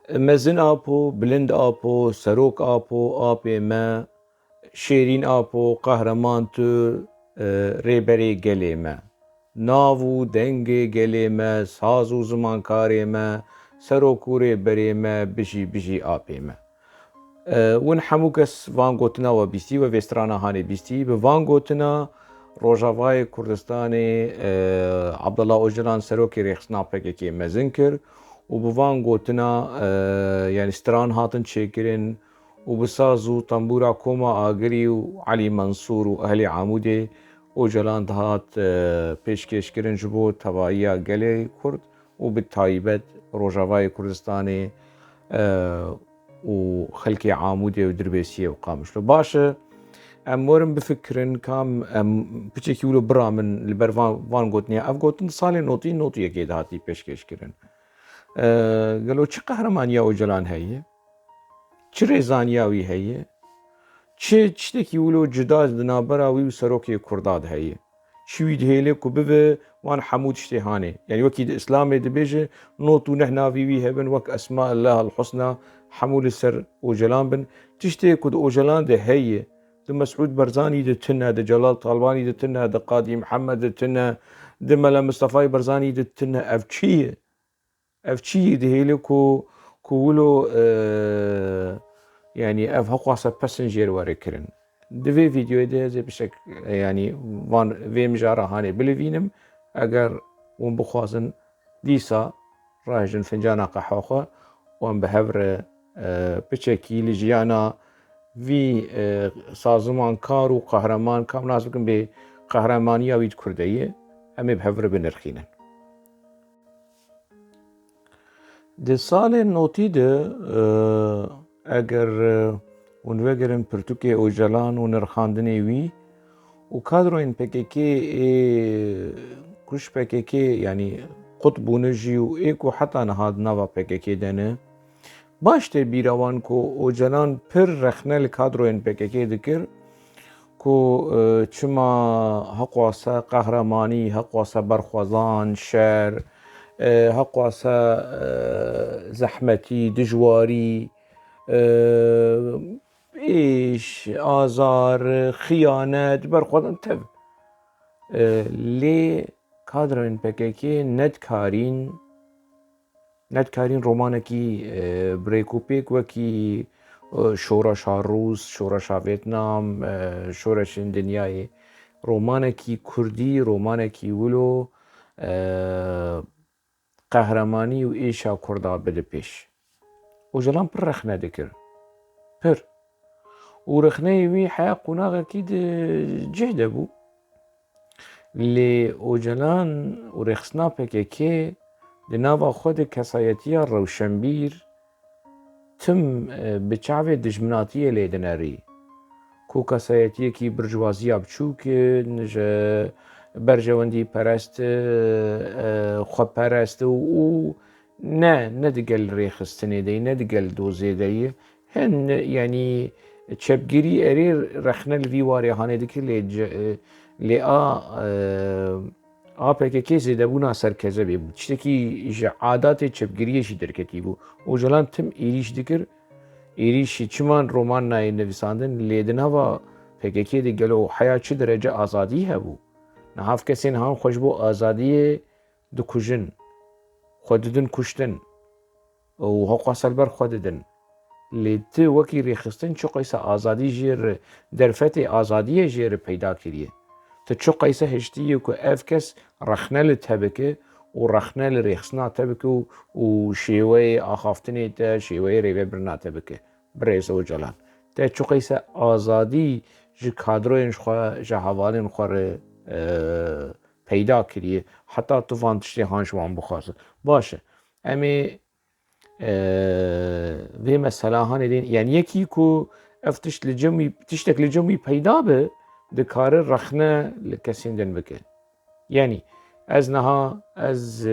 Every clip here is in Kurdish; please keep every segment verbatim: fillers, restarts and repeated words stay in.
Mezin Apo, Bilind Apo, Serok Apo, apê me, Şêrîn Apo, qehreman tu, e, rêberê gelê me. Nav û dengê gelê me, saz û zimankarê me, serok û rêberê me, bijî, bijî apê me. E, win hemû kes van gotina we bîstî, we vê strana hanê bîstî, bi van gotina Rojavayê Kurdistanê, e, Abdullah Ocalan serokê rêxistina P K K mezin kir û bi van gotina, e, yani stran hatin çêkirin û bi saz û tembûra Koma Agirî û Elî Mensûr û ehlê Amûdê Ocalan dihat, e, pêşkêşkirin ji bo tevahiya gelê Kurd û bi taybet Rojavayê Kurdistanê, e, û xelkê Amûdê û Dirbêsiyê û Qamişlo. Baş e, em werin bifikirin, kam em piçekî wilo biramin li ber van, van gotinê. Ev gotin di salê notî, notî yekê de hatî pêşkêşkirin. E, gelo çi qehremaniya Ocalan heye? Çi rêzaniya wî heye? Çi tiştekî wilo cida di navbera wî û serokê Kurda de heye? Çi wî dihêle ku bibe van hemû tiştê hanê? Yani wekî di Îslamê dibêje, not û neh navî wî hebin, wek Esma Allah el Husna, hemû li ser Ocalan bin. Tiştê ku di Ocalan de heye, di Mesûd Barzanî de tune, di Celal Talbanî de tune, di Qadî Mihemed de tune, di Mela Mistefayê Barzanî de tune, ev çi ye? Ev çi yî dihêle ku, ku wilo, e, yani ev heqwasa pesin jêr were kirin? Di vê vîdeoyê de ez ê bişek, e, yani van vê mijara hanê bilivînim. Eger hûn bixwazin dîsa rahêjin fincana qehwa xwe û em bi hev re, e, piçekî li jiyana vî, e, sazimankar û qehreman, kam nas bikin bê qehremaniya wî di Kurdeyê, em ê bi hev re binirxînin. Di salên notî de, e, eger, e, hûn vegerin pirtûkê Ocalan û nirxandinê wî û kadroyên P K K ê ku ji P K K, yanî qut bûne jî û ê ku heta niha di nava P K K de ne, baş tê bîra wan ku Ocalan pir rexne li kadroyên P K K dikir. Ku, e, çima heqwase qehremanî, heqwase berxwezan, şer, e, heqwase, e, zehmetî, dijwarî, e, êş, azar, xiyanet, berxwezan tev. E, lê kadroyên P K K nedikarîn nedikarîn romanekî, e, bi rêk û pêk wekî, e, Şoreşa Rûs, Şoreşa Vêtnam, e, Şoreşên Dinyayê, romanekî kurdî, romanekî wilo, e, qehremanî û êşa kurda bide pêş. Ocalan pir rexne dikir. Pir. Û rexneyê wî heya qonaxekî di cih de bû. Lê Ocalan û rêxistina P K K di nava xwe de kesayetiya rewşenbîr tim, e, bi çavê dijminatiyê lê dinerî. Ku kesayetiyekî birjuaziya biçûk in, ji berjewendî perest, e, xweperest û, û ne, ne digel rêxistinê de yî, ne digel dozê de yî. Hin, yanî çepgirî erê rexne li vî warê hanê dike, lê ce-, lê a, e, a P K K zêdebûna ser kezebê bû. Tiştekî ji adatê çepgiriyê jî derketî bû. Ocalan tim êrîş dikir. Êrîşî çiman roman nayê nivîsandin, lê di nava P K K de gelo heya çi derece azadî hebû? Niha ev kesên han xwe ji bo azadiyê dikujin, xwe didin kuştin û heqwasa li ber xwe didin. Lê tu wekî rêxistin çiqeyse azadî jê re, derfetê azadiyê jê re peyda kiriye? Tu çiqeyse hiştiye ku ev kes rexne li te bike û rexne li rêxistina te bike û, û şêweyê axaftinê te, şêweyê rêvebirina te bike? Birêz Ocalan, te çiqeyse azadî ji kadroyên xwe, ji hevalên xwe re, e, peyda kiriye, heta tu van tiştê han ji wan bixwaze. Baş e. Em ê, e, vê mesela hanê dên, yani yekî ku ev tişt li cem wî, tiştek li cem wî peyda be, dikare rexne li kesên din bike. Yanî ez niha, ez, e,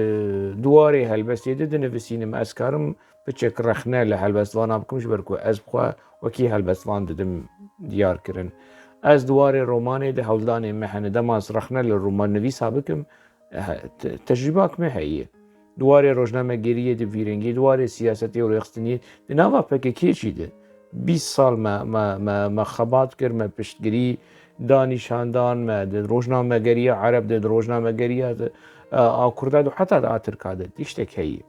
di warê helbestê de dinivîsînim, ez karim piçek rexne li helbestvana bikim, ji ber ku ez bi xwe wekî helbestvan didim diyar kirin. Ez di warê romanê de hewldanên me hene, dema ez rexne li romannivîsa bikim, eh, te-, tecrîbak me heye. Di warê rojnamegeriyê de vî rengî, di warê siyasetê û rêxistiniyê, di nava P K K jî de bîst sal me, me, me, me xebat kir, me piştgirî da nîşandan, me di rojnamegeriya Ereb de, di rojnamegeriya de, a, a Kurda de, heta di a Tirka de tiştek heye.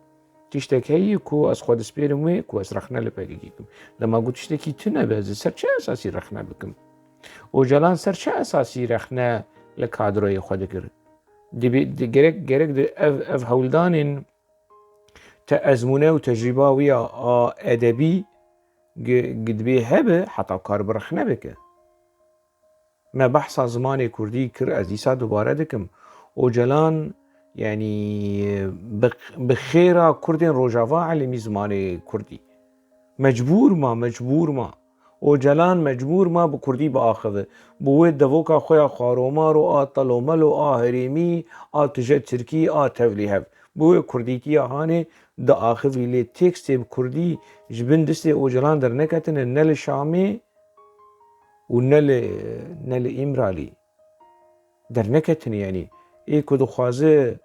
Tiştek heye ku ez xwe dispêrim wê, ku ez rexne li P K K bikim. Dema ku tiştekî tune be, ez li ser çi esasî rexne bikim? Ocalan ser çi esasî rexne li kadroyê xwe dikir? Dibê, di, gerek, gerek di ev, ev hewldanên te ezmûne û tecrîba wî ya a edebî gi-, gi dibê hebe heta kar bi rexne bike. Me behsa zimanê kurdî kir, ez dîsa dubare dikim. Ocalan, yanî, bi, bi xêra kurdên Rojava elimî zimanê kurdî. Mecbûr ma, mecbûr ma. Ocalan mecbûr ma bi kurdî biaxive. Bi wê devoka xwe ya xwaromaro a telomelo a herêmî, a tije tirkî, a tevlîhev. Bi wê kurdîtiya hanê diaxivî, lê tekstê bi kurdî ji bin distê Ocalan derneketine, ne li Şamê û ne li, ne li Îmralî. Derneketine, yanî. Ê ku dixwaze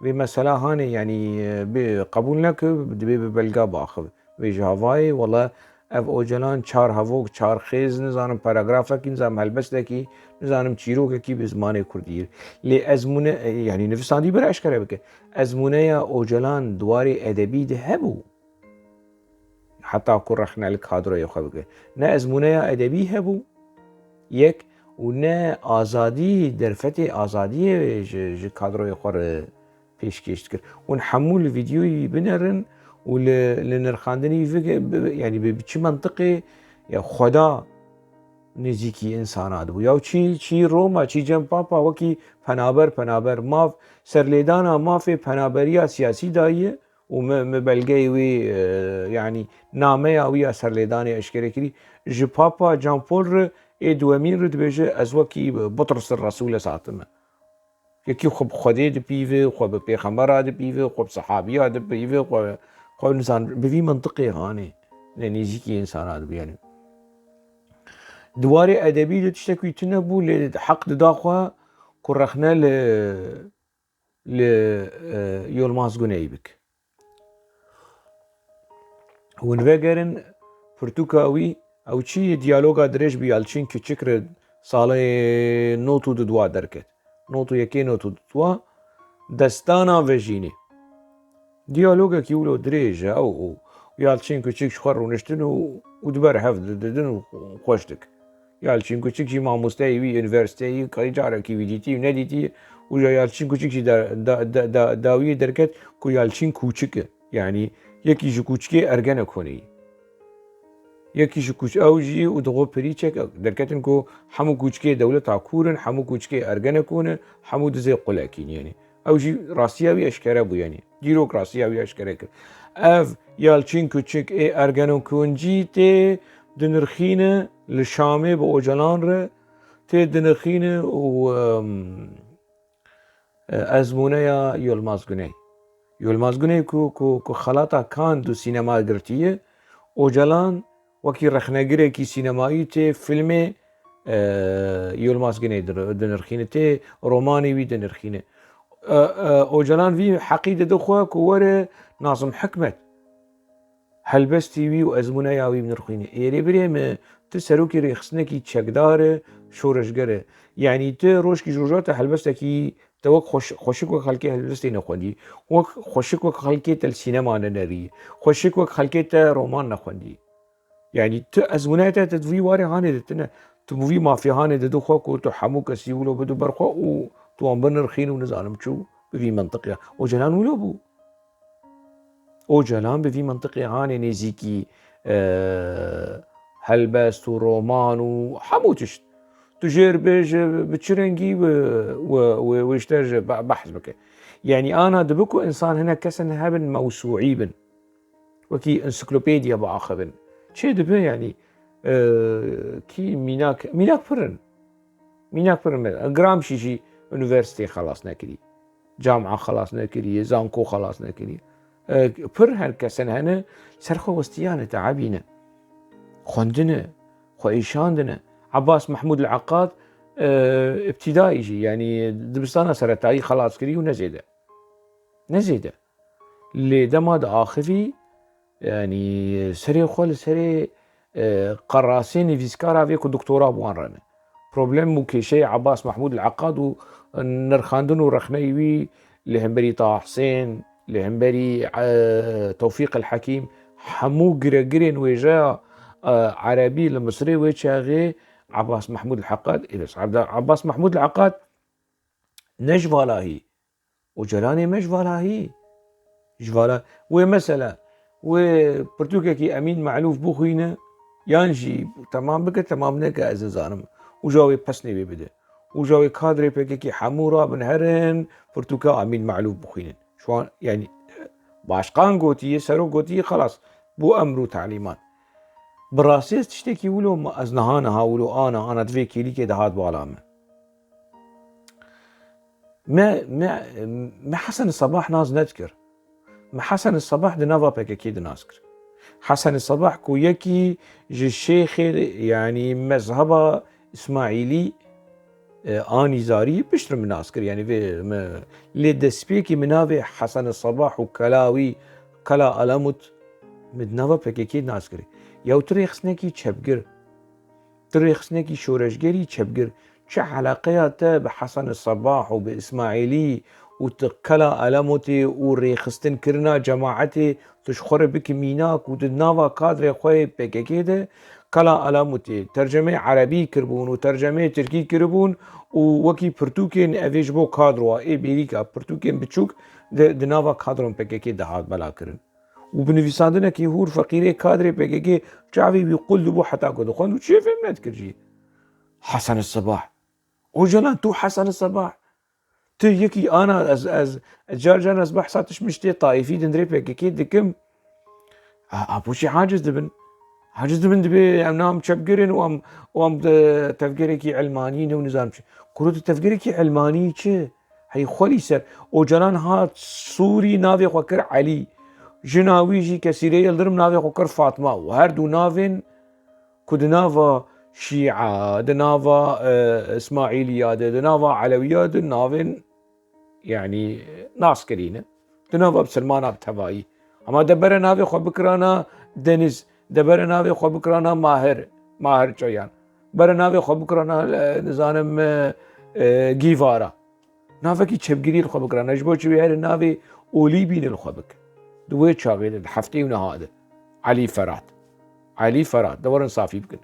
vê mesela hanê, yanî, bê qebûl neke, dibê bi belga biaxive. Vê ji havayê, wele ev Ocalan çar hevok, çar xêz, nizanim paragrafekî, nizanim helbestekî, nizanim çîrokekî bi zimanê kurdî. Lê ezmûne, yanî nivîsandî bira eşkere bike. Ezmûneya Ocalan di warê edebî de hebû. Heta ku rexne li kadroyê xwe bike. Ne ezmûneya edebî hebû, yek, û ne azadî, derfetê azadiyê ji, ji kadroyê xwe re pêşkêş dikir. Hûn hemû li vîdeoyî binerin û li, li nirxandinî vige-, bi, bi, yanî bi, bi çi mentiqê ya xweda nêzîkî însana dibû. Ya çî, çî Roma, çî cem Papa wekî penaber, penaber maf, serlêdana mafê penaberiya siyasî daye û me, me belgeyê wî, e, yanî nameya wî ya serlêdanê eşkere kirî. Ji Papa Can Paul re ê duwemîn re dibêje, ez wekî Butrus Resûl ez hatime. Yekî xwe bi Xwedê dipîve, xwe bi pêxembera dipîve, xwe bi sehabiya dipîve, xwe, xwe nizan, bi vî mintiqê hanê, ne nêzîkî însana dibî, yanî. Di warê edebî de tiştek wî tune bû, lê heq dida xwe ku rexne li, li, e, Yilmaz Guney bik. Hûn vegerin pirtûka wî, ew çi ye, diyaloga dirêj bi Yalçin Küçük re salê nod û dudwa derket. Nod û yekê, nod û dudwa, Destana Vejînê. Diyalogekî wilo dirêj e, ew û Yalçin Küçük ji xwe rûniştin û, û di ber hev didin û xweş dik. Yalçin Küçük jî mamosteyê wî, unîversîteyê, karî carekî wî dîtî û nedîtî, û ja Yalçin Küçük jî da, da, da, da, dawiyê derket ku Yalçin Kûçik e. Yanî yekî ji kûçikê Ergenekonê ye. Yekî ji kûç-, ew jî û dixwe pirîçek derketin ku hemû kûçikê dewleta kûr in, hemû kûçikê Ergenekon in, hemû dizê qulekî ne, yanî. Ew jî rastiya wî eşkere bû, yanî. Dîrok rastiya wî eşkere kir. Ev Yalçin Küçük ê Ergenekoncî tê dinirxîne li Şamê bi Ocalan re, tê dinirxîne û, em, e, ezmûneya Yilmaz Guney. Yilmaz Guney ku, ku, ku xelata Cannes du sînema girtiye, Ocalan wekî rexnegirekî sînemayî tê filmê, e, Yilmaz Guney dir-, dinirxîne, tê romanê wî dinirxîne. E, e, Ocalan vî heqî dide xwe ku were Nazım Hikmet helbestî wî û ezmûneya wî binirxîne. Ê rêbirê me, tu serokê rêxistinekî çekdar e, şoreşger e. Yanî tu rojkî ji roja te helbestekî, te wek xweş-, xweşik wek xelkê helbestê nexwendî. Wek xweşik wek xelkê te li sînema nenerî. Xweşik wek xelkê te roman nexwendî. Yanî tu ezmûneya te, te di vî warê hanê de tune. Tu bi vî mafê hanê de dixwe ku tu hemû kesî wilo bidu ber xwe û tu wan binirxîn û nizanim çû bi vî mintiqê. Ocalan wilo bû. Ocalan bi vî mintiqê hanê nêzîkî, e, helbest û roman û hemû tişt. Tu jêr bêje bi çi rengî we, we, we, we ji te re be-, behs bike. Yanî ana dibe ku însan hinek kesin hebin mewsûî bin. Wekî ensiklopediya biaxivin. Çê dibe, yanî, e, kî mînak, mînak pir in. Mînak pir in. Gramsci jî unîversîteyê xelas nekirî. Camia xelas nekiriye, zanko xelas nekiriye. E, pir her kesin hene, ser xwe westiyane, teebî ne. Xwendine, xwe êşandine. Abbas Mehmûd El-Eqad, e, îbtîdayî jî, yanî dibistana seretayî xelas kirî û ne zêde. Ne zêde. Lê dema diaxivî, yanî serê xwe li serê, e, qerasê nivîskara vê ku doktora bi wan re ne. Problem û kêşeyê Abbas Mahmûd el Eqad û nirxandin û rexneyê wî li hemberî Taha Husên, li hemberî, e, Tewfîq el Hekîm, hemû giregirên wêjeya, e, erebî li Misirê wê çaxê Abbas Mahmûd el Eqad, Abbas Mahmûd el Eqad ne ji valahî, Ocalanê me ji valahî, ji vala-, wê mesela, wê pirtûkekî Emîn Melûf bixwîne, yan jî temam bike, temam neke, ez nizanim. Û ja wê pesnê wê bide. Û ja wê kadrê P K K hemû rabin herin, pirtûka Emîn Melûf bixwînin. Şu an, yanî, başkan gotiye, serok gotiye, xelas, bû emr û talîmat. Bi rastî ez tiştekî wilo ma-, ez niha niha wilo ana, ana di vê kêlîkê de hat bala me. Me, me, me Hesen Sebah nas nedikir. Me Hesen Sebah di nava P K K de nas kir. Hesen Sebah ku yekî ji şêxê, yanî mezheba Îsmaîlî, e, a Nîzarî piştre min nas kir. Yanî vê me, lê destpêkî min navê Hesen Sebah û kela wî, Kela Alamut, min di nava P K K nas kirî. Yew tu rêxistinekî çepgir, tu rêxistinekî şoreşgerî çepgir, çi eleqeya te bi Hesen Sebah û bi Îsmaîlî û tu Kela Alamutê û rêxistinkirina cemaetê tu ji xwe re bike mînak û di nava kadrê xwe yê P K K de Kela Alamutê tercemeyê erebî kiribûn û tercemeyê tirkî kiribûn û wekî pirtûkên evê ji bo kadroya ê bêrîka pirtûkên biçûk di, di nava kadron P K K de hat bela kirin. Û bi nivîsandinekî hûr feqîrê kadrê P K K çavê wî qul dibû heta ku dixwend û çiyê fêm nedikir jî. Hesen Sebah. Ocalan, tu Hesen Sebah. Tu yekî ana ez, ez, ez car car ez behsa tişt miştê taîfî di hundirê P K K dikim. A, a, boçî aciz dibin. Aciz dibin, dibê em nam çepgirin û em, û em de tevgerekî ilmanî ne û nizam çi. Kuro tu tevgerekî ilmanî çi? Hey xwelî ser. Ocalan hat Sûrî navê xwe kir Elî. Jina wî jî Kesîre Yildirim navê xwe kir Fatma. Û her du navên ku di nava Şîa, di nava, e, Îsmaîliya de, di nava Elewiya de navên, yanî, naskirî ne. Di nava Bisilmana bi tevayî. Ama de bere navê xwe bikirana Deniz, de bere navê xwe bikirana Mahir, Mahir Çoyan. Bere navê xwe bikirana, e, nizanim, e, e, Gîvara. Navekî çepgirî li xwe bikirana. Ji bo çi wê here navê olî bîne li xwe bike. Di wê çaxê de, di heftê û niha de. Elî Ferat. Elî Ferat. De werin safî bikin.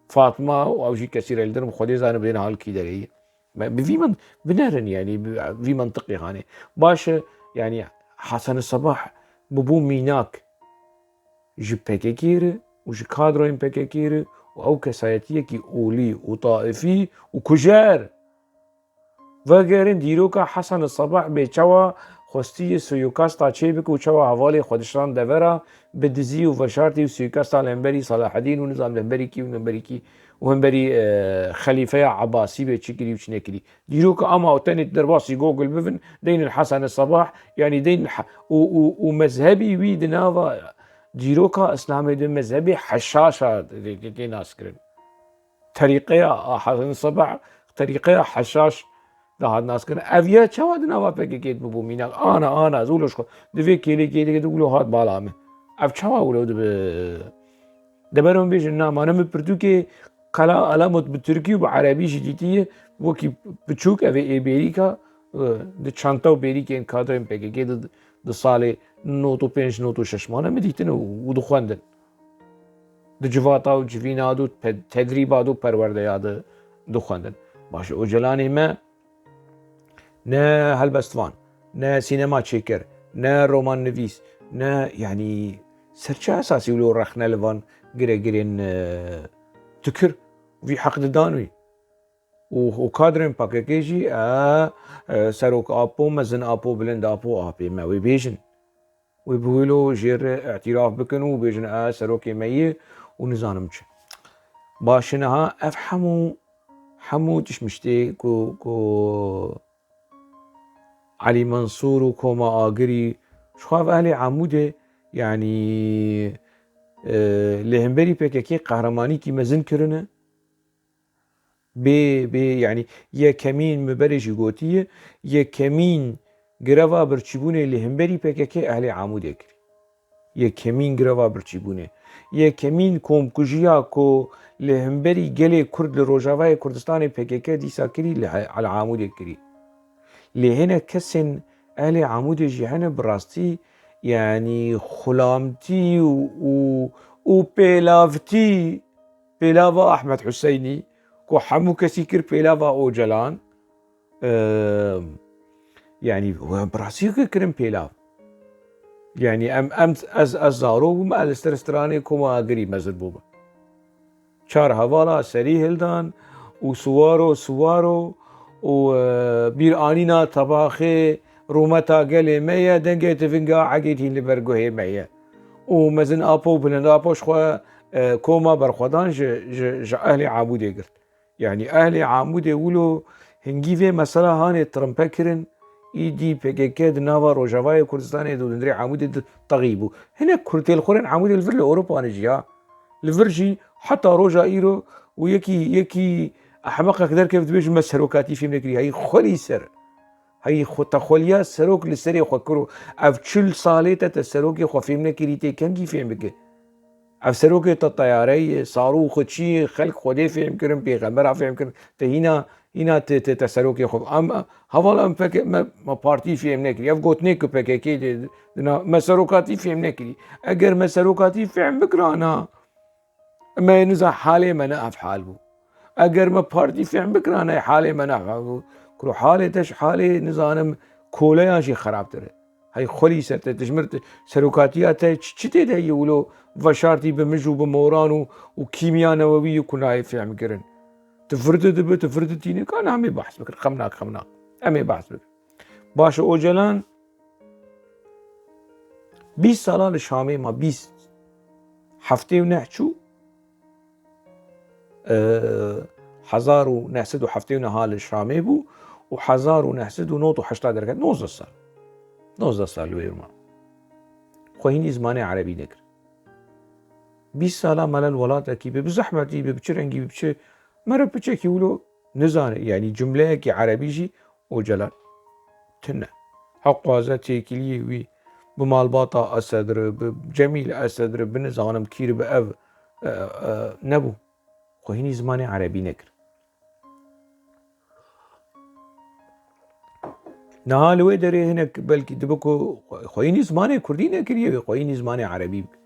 Fatma û ew jî Kesîre Yildirim Xwedê zane bê niha li kî derê ye. Me, bi vî min binerin, yanî bi vî mintiqê hanê. Baş e, yanî Hesen Sebah bibû mînak ji P K K re û ji kadroyên P K K re û ew kesayetiyekî olî û taifî û kujer. Vegerin dîroka Hesen Sebah bê çawa xwestiye suîkasta çêbike û çawa hevalê xwe dişiran devera bi dizî û veşartî û suîkasta li hemberî Selahedîn û nizam li hemberî kî û li hemberî kî û hemberî, e, Xelîfeya Ebasî bê çi kirî û çi nekirî. Dîroka ama û tenê derbasî Google bivin, deynin Hesen Sebah, yanî deynin he-, û, û, û mezhebî wî di nava dîroka Îslamê de mezhebê heşaşa tê, tê, tê naskirin. Terîqeya Hesen Sebah, terîqeya heşaş de hat naskirin. Ev ya çawa di nava P K K de bibû mînak? Ana, ana, ez wilo ji xwe. Di vê kêlê kêlê de wilo hat bala min. Ev çawa wilo dibe? Deberon bêjin, na, mane min pirtûkê Kela Alamut bi tirkî û bi erebî jî dîtiye, wekî biçûk, ev ê bêrîka, e, di çanta û bêrîkên kadrên P K K de, di salê nod û pênc, nod û şeş mane min dîtin û, û dixwendin. Di civata û civîna de û pe-, tedrîba de û perwerdeya de dixwendin. Baş e, Ocalanê me ne helbestvan, ne sînema çêker, ne romannivîs, ne, yanî, ser çi esasî wilo rexne li van giregirên, e, dikir? Vî heq didan wî. Û, û kadrên P K K jî, e, e, serok Apo, mezin Apo, bilind Apo, apê me wê bêjin. Wê bi wilo jê re îtiraf bikin û bêjin, e, serokê me ye û nizanim çi. Baş e, niha ev hemû, hemû tişt miştê ku, ku Elî Mensûr û Koma Agirî, ji xwe ev ehlê Amûdê, yanî, e, li hemberî P K K qehremanîkî mezin kirine. Bê, bê, yanî yekemîn, min berê jî gotiye, yekemîn Greva birçîbûnê li hemberî P K K ehlê Amûdê kir. Yekemîn greva birçîbûnê. Yekemîn komkujiya ku li hemberî gelê Kurd li Rojavayê Kurdistanê P K K dîsa kirî li he-, li Amûdê kirî. Lê hinek kesên ehlê Amûdê jî hene bi rastî, yanî xulamtî û, û, û pêlavtî, pêlava Ahmed Huseynî ku hemû kesî kir pêlava Ocalan, Eee, yanî, we bi rastî kirin pêlav. Yanî, em, em, ez, ez zaro bûm, ez li ser stranê Koma Agirî mezin bûme. Çar hevala serî hildan û siwaro, siwaro û, e, bîranîna tebaxê rûmeta gelê me ye, dengê tivinga hegêtîn li ber guhê me ye. Û mezin apo û bilind apo ji xwe, e, Koma berxwedan ji, ji, ji ehlê Amûdê girt. Yanî ehlê Amûdê wilo hingî vê mesela hanê trimpe kirin, îdî P K K di nava Rojavayê Kurdistanê de û di hundirê Amûdê de texî bû. Hinek Kurd tê li xurên Amûdê li vir li Ewropa ne jî ya. Li vir jî heta roja îro û yekî, yekî ehmeqek derkeve dibêje me serokatî fêm nekirî. Hey xwelî ser. Hey xwe te xweliya serok li serê xwe kiro. Ev çil salê te, te serokê xwe fêm nekirî, tê kengî fêm bike. Ev serokê te teyareyê, sarû xwe çiyê, xelk Xwedê fêm kirin, pêxembera fêm kirin. Te hîna, hîna te, te, te serokê xwe. Em, heval em peke, me, me partî fêm nekirî. Ev gotinê ku P K K de, dina, me serokatî fêm nekirî. Eger me serokatî fêm bikirana, me niza halê me ne ev hal bû. Eger me partî fêm bikirana, halê me ne ev hal bû. Kuro halê te ji halê nizanim koleyan jî xerabtir e. Hey xwelî ser te, dijmir te, serokatiya te çi, çi tê de yê wilo veşartî bi mij û bi moran û, û kîmya newewî yê ku nayê fêm kirin. Tu vir de dibi, tu vir de tîne, ka na em ê behs bikin, xem nak, xem nak. Em ê behs bikin. Baş e, Ocalan bîst sala li Şamê ma, bîst. Heftê û neh çû, e, hezar û neh sed û heftê û neh li Şamê bû û hezar û neh sed û nod û heşta derket, nozdeh sal. Nozdeh sal li wê ma. Xwe hînî zimanê erebî nekir. Bîst sala mele li welatekî be, bi zehmetî be, bi çi rengî be, bi çi, mere piçekî wilo nizane. Yanî cumleyekî erebî jî Ocalan tune. Heqwaze têkiliyê wî bi malbata Esed re, bi Cemîl Esed re, bi nizanim kî re, bi ev, e, e, nebû. Xwe hînî zimanê erebî nekir. Niha li wê derê hinek belkî dibe ku xwe hînî zimanê kurdî nekiriye, wê xwe hînî zimanê erebî bike.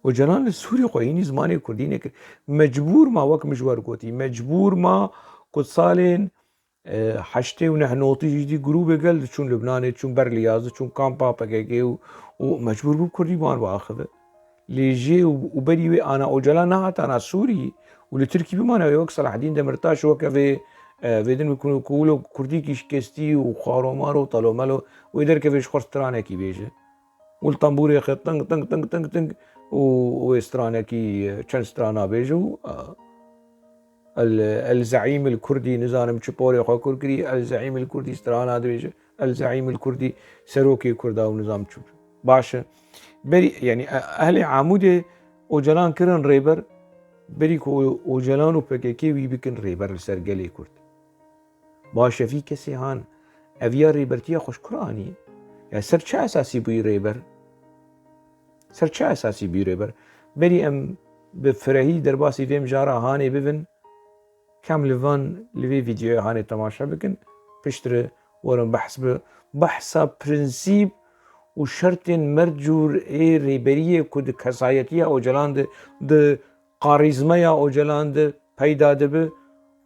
Ocalan li Sûrî xwe hînî zimanê kurdî nekir. Mecbûr ma, wek min ji we re gotî, mecbûr ma ku salên, e, heştê û neh notî jî dî grûbê gel diçûn Libnanê, diçûn ber Liyaz, diçûn kampa P K K û, û mecbûr bû kurdî wan biaxive. Lê jê û, û berî wê ana Ocalan nehata na Sûrî û li Tirkî bimane, wê wek Selaheddîn Demirtaş, weke vê, e, vê din ku, ku wilo kurdîkî şikestî û xwaromar û telomelo wê derkeve ji xwe stranekî bêje. Û li tembûrê xe ting, ting, ting, ting, ting û wê stranekî, e, çend strana bêje û, e, El, El Zeîm el Kurdî, nizanim çi porê xwe kur kirî, El Zeîm el Kurdî strana dibêje, El Zeîm el Kurdî serokê Kurda û nizam çû. Baş e. Berî, yanî, e, ehlê Amûdê Ocalan kirin rêber, berî ku O-, Ocalan û P K K wî bikin rêber li ser gelê Kurd. Baş e, vî kesê han, ev ya rêbertiya xwe ji kur anî? Ya ser çi esasî bûyî rêber? Ser çi esasî bûyî rêber? Berî em bi firehî derbasî vê mijara hanê bibin, kam li van, li vê vîdeoyê hanê temaşe bikin, piştre werin behs bi, behsa prensîp û şertên merc û ê rêberiyê ku di kesayetiya Ocalan de, di karîzmeya Ocalan de peyda dibe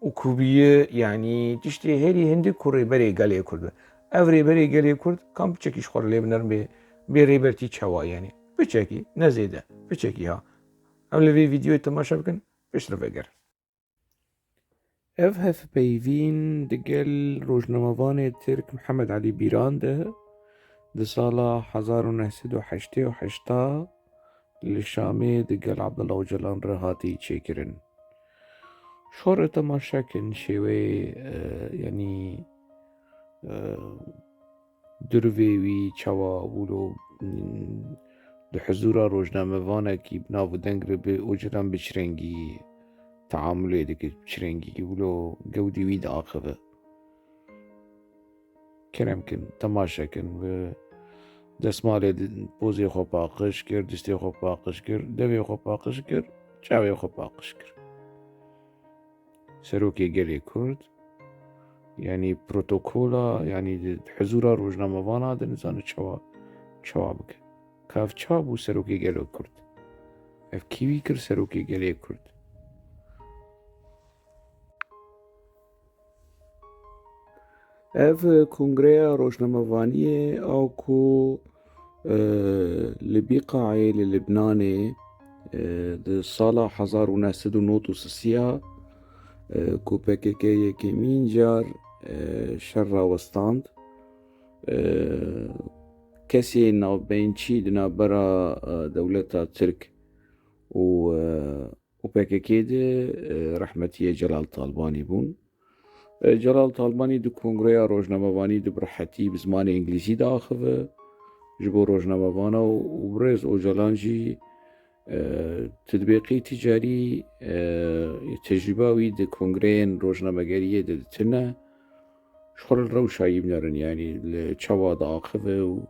û ku bûye, yanî tiştê herî hindik ku rêberê gelê Kurd be. Ev rêberê gelê Kurd kam piçekî ji xwe re lê binerin bê, bê rêbertî çawa, yanî piçekî, ne zêde, piçekî ha. Em li vê vîdeoyê temaşe bikin, piştre vegerin. Ev hevpeyvîn digel rojnamevanê Tirk Mihemed Elî Bîran de di sala hezar û neh sed û heştê û heşta li Şamê digel Abdullah Ocalan re hatî çêkirin. Ji xwe re temaşe kin şêweyê, e, yanî, e, durvê wî çawa wilo, mm, di hizûra rojnamevanekî bi nav û deng re bi Ocalan bi çi rengî teamulê dike, bi çi rengî wilo gewdî wî diaxive. Kerem kin, temaşe kin, bi destmalê di-, pozê xwe paqij kir, distê xwe paqij kir, devê xwe paqij kir, çavê xwe paqij kir. Serokê gelê Kurd, yanî protokola, yanî di hizûra rojnamevana de nizane çawa, çawa bike. Ka ev ça bû serokê gelê Kurd? Ev kî wî kir serokê gelê Kurd? Ev kongreya rojnamevaniyê a ku, e, li Bîqaê li Libnanê, e, di sala hezar û neh sed û nod û sê ya, e, ku P K K yekemîn car, e, şer rawestand, e, kesê navbeyinçî di navbera, e, dewleta Tirk û, e, û P K K de, e, rehmetiyê Celal Talbanî bûn. E, Celal Talbanî di kongreya rojnamevanî de bi rehetî bi zimanê îngilîzî diaxive ji bo rojnamevana û, û birêz Ocalan jî, e, tu dibê qey ti carî, e, tecrûba wî di kongreyên rojnamegeriyê de tune. Ji xwe re li rewşa wî binerin, yanî li çawa diaxive û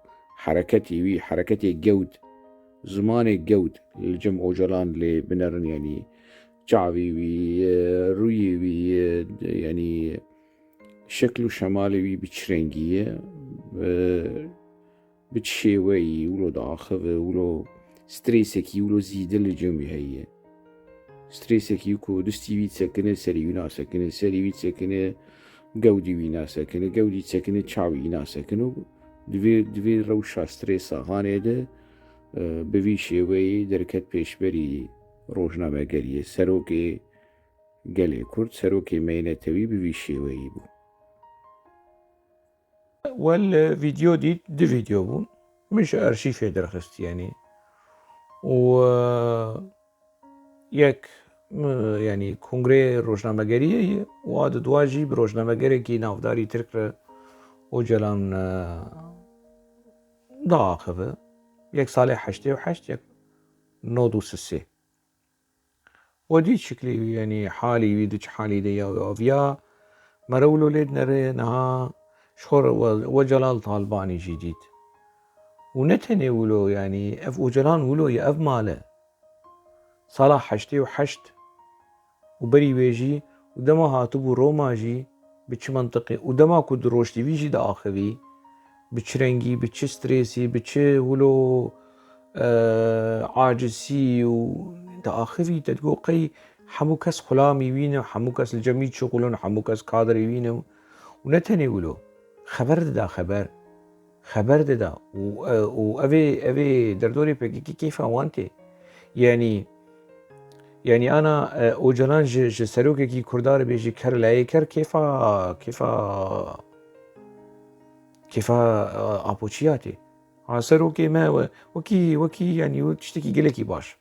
hereketê wî, hereketê gewd, zimanê gewd li cem Ocalan lê binerin, yanî çavê wî, e, rûyê wî, e, yanî şekil û şemalê wî bi çi rengî ye, e, bi çi şêweyî wilo diaxive, wilo strêsekî wilo zêde li cem wî heye. Strêsekî ku distî wî disekine, serî wî nasekine, serî wî disekine, gewdî wî nasekine, gewdî disekine, çavî wî nasekine û di vê, di vê rewşa strêsa hanê de, e, bi vî şêweyî derket pêşberî rojnamegeriyê. Serokê gelê Kurd, serokê meynetewî bi vî şêweyî bû. Wel, vîdeo dît, du vîdeo bûn. Min ji arşîfê derxist, yanî. Û, e, yek, e, yanî kongreyê rojnamegeriyê ye û a di dua jî bi rojnamegerekî navdarî Tirk re Ocalan, e, diaxive. Yek salê heştê û heşt, yek nod û sisê. We dît şiklê wî, yanî halî wî di çi halî de ya wê aviya. Mere wilo lê dinere niha ji xwe re we, we Celal Talbanî jî dît. Û ne tenê wilo, yanî ev Ocalan wilo ye, ev male. Sala heştê û heşt û berî wê jî û dema hatibû Roma jî bi çi mentiqê û dema ku di Roj T V jî diaxivî, bi çi rengî, bi çi strêsî, bi çi wilo, e, acizî û diaxivî, te digot qey hemû kes xulamî wî ne, hemû kes li cem wî dişixulin, hemû kes kadrê wî ne û ne tenê wilo. Xeber dida, xeber. Xeber dida û, e, û evê, evê derdorê P K K kêfa wan tê. Yanî, yanî ana, e, Ocalan ji, ji serokekî Kurda re bêjî ker layê ker kêfa, kêfa, kêfa, e, Apoçiya tê. Ha serokê me we, wekî, wekî yanî we tiştekî gelekî baş.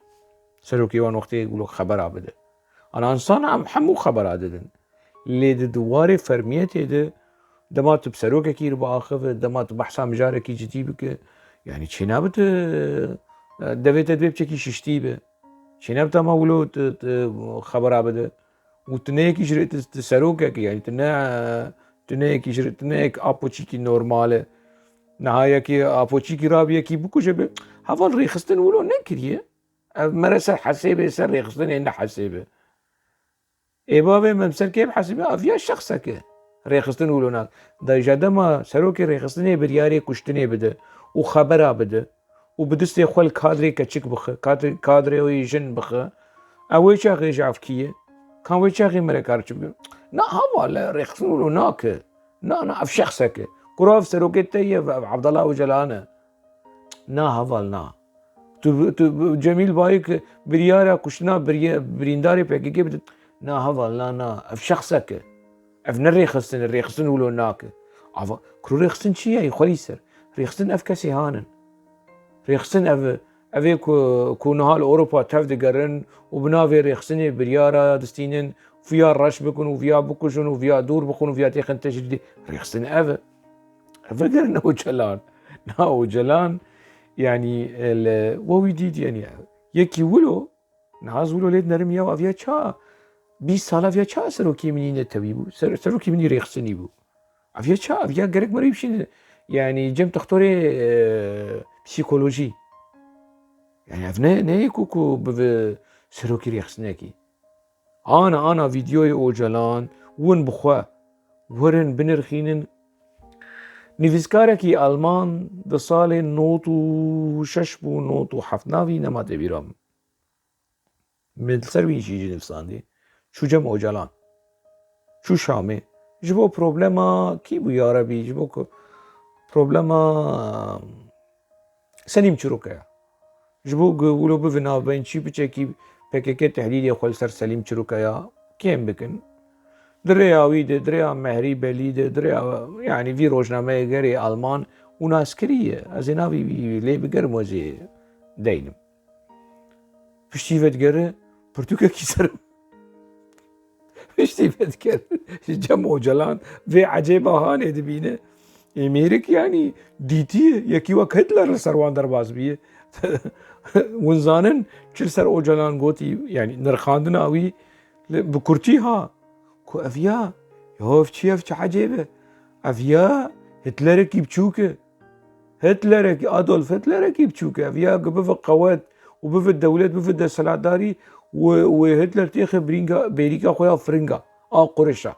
Serokê wan wextê wilo xebera bide. Ana însan em hemû xebera didin. Lê di, di warê fermiyetê de dema tu bi serokekî re biaxive, dema tu behsa mijarekî cidî bike, yanî çênabe tu, e, devê te divê biçekî şiştî be. Çênabe tu hema wilo tu, tu xebera bide. Û tu ne yekî ji rê tu, tu serokek î, yanî tu ne, tu ne yekî ji rê, tu ne yek apoçîkî normal e. Niha yekî apoçîkî rabî yekî bikuje be. Heval rêxistin wilo nekiriye. Ev mere ser hesêbê, ser rêxistinê ne hesêbe. Ê bavê min ser kê bihesîbe, ev ya şexsek e. Rêxistin wilo nak. Da îja dema serokê rêxistinê biryarê kuştinê bide û xebera bide û bi distê xwe li kadrê keçik bixe, kadrê, kadrê wê jin bixe, ew wê çaxê ji ev kî ye? Kan wê çaxê mere kar çi bike? Na heval, rêxistin wilo nake. Na, na, ev şexsek e. Kuro ev serokê te ye, ev Abdullah Ocalan e. Na heval, na. Tu, tu Cemîl Bayik biryara kuştina biriye-, birîndarê P K K bide. Na heval, na, na. Ev şexsek e. Ev ne rêxistin e, rêxistin wilo nake. Ava, kuro rêxistin çi ye, xwelî ser? Rêxistin ev kesê han in. Rêxistin ev, ev ê ku, ku niha li Ewropa tev digerin û bi navê rêxistinê biryara distînin, viya reş bikin û viya bikujin û viya dûr bixin û viya têxin tecrîdê. Rêxistin ev e. Ev vegerine Ocalan. Na Ocalan, yanî, e, li we wî dît, yanî, yekî wilo, niha ez wilo lê dinerim ya, ev ya ça, bîst sala ev ya ça serokê min î netewî bû, ser-, serokê min î rêxistinî bû. Ev ya ça? Ev ya gerek merî bişîne, yanî cem textorê, e, psîkolojî. Yanî ev ne, ne yê ku, ku bibe serokî rêxistinekî. Ana, ana vîdyoyê Ocalan, win bi xwe, werin binirxînin. Nivîskarekî Alman di salên nod û şeş bû, nod û heft navî nema tê bîra min. Min li ser wî jî jî nivîsandî. Çû cem Ocalan. Çû Şamê. Ji bo problema kî bû ya Rebî? Ji bo ku problema Selîm Çirûka ya. Ji bo ku wilo bive navbeynkî, piçekî P K K tehdîdê xwe li ser Selîm Çirûka ya kêm bikin. Di rêya wî de, di rêya Mehrî Belî de, di rêya, yanî vî rojnamegerê Alman û naskirî ye. Ez ê navî wî lê bigerim û ez ê deynim. Piştî vedigere pirtûkekî ser piştî vedigere ji cem Ocalan vê ecêba hanê dibîne. Ê mêrik, yanî dîtiye, yekî wek Hitler li ser wan derbas biye. Hûn zanin çi li ser Ocalan gotî, yanî nirxandina wî li, bi kurtî ha, ku ev ya, ya ev çi, ev çi ecêb e? Ev ya Hitlerekî biçûk e. Hitlerekî, Adolf Hitlerekî biçûk e. Ev ya ku bive qewet û bive dewlet, bive desthilatdarî û, û Hitler têxe birînga, bêrîka xwe ya firinga, a qurişa.